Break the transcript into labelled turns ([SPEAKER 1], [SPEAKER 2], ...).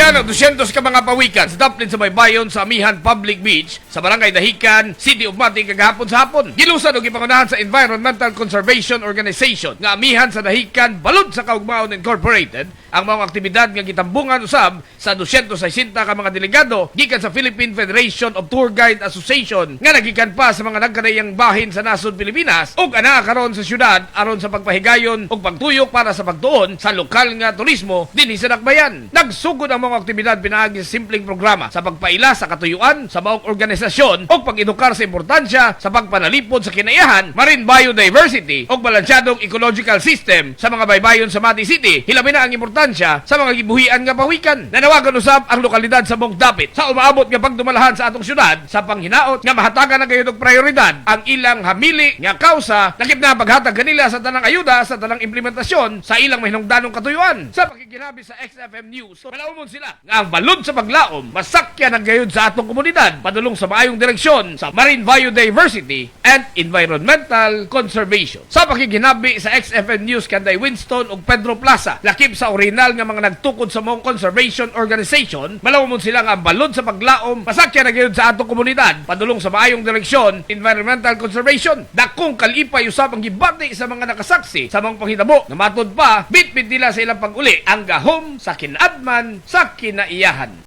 [SPEAKER 1] Gibuhian ang 200 ka mga pawikan sa daplin sa baybayon sa Amihan Public Beach sa Barangay Dahican, City of Mati kagahapon sa hapon. Gilusan og gipangunahan sa Environmental Conservation Organization nga Amihan sa Dahican Balud sa Kaugmaon Incorporated ang mga aktibidad nga gitambungan usab sa 260 ka mga delegado gikan sa Philippine Federation of Tour Guide Association nga nagikan pa sa mga nagkadaiyang bahin sa nasod Pilipinas ug anaa karon sa syudad aron sa pagpahigayon ug pagtuyok para sa pagtuon sa lokal nga turismo dinhi sa Dakbayan. Nagsugod ang mga aktibidad pinaagi sa simpleng programa sa pagpaila sa katuyuan sa maong organisasyon ug pag-edukar sa importansya sa pagpanalipod sa kinaiyahan, marine biodiversity ug balansyadong ecological system sa mga baybayon sa Mati City, hilabi na ang importansya sa mga gibuhian nga pawikan. Nanawagan usab ang lokalidad sa buong dapit sa umaabot nga pagdumalahan sa atong syudad sa panghinaot nga mahatagan na gayud og prioridad ang ilang hamili nga kausa, lakip na paghatag kanila sa tanang ayuda sa tanang implementasyon sa ilang mahinungdanong katuyuan. Sa pakiginabi sa XFM News, malaumon sila nga ang balud sa paglaom masakyan ang gayud sa atong komunidad padulong sa maayong direksyon sa marine biodiversity and environmental conservation. Sa pakiginabi sa XFM News kanday Winston ug Pedro Plaza, lakip sa original nga mga nagtukod sa maong conservation organization, malaumon sila nga ang balud sa paglaom masakyan na gayud sa atong komunidad padulong sa maayong direksyon environmental conservation. Dakong kalipay usab ang gibati sa mga nakasaksi sa mga panghitabo na matud pa bitbit nila sa ilang pag-uli ang gahom sa kinaadman sa kinaiyahan.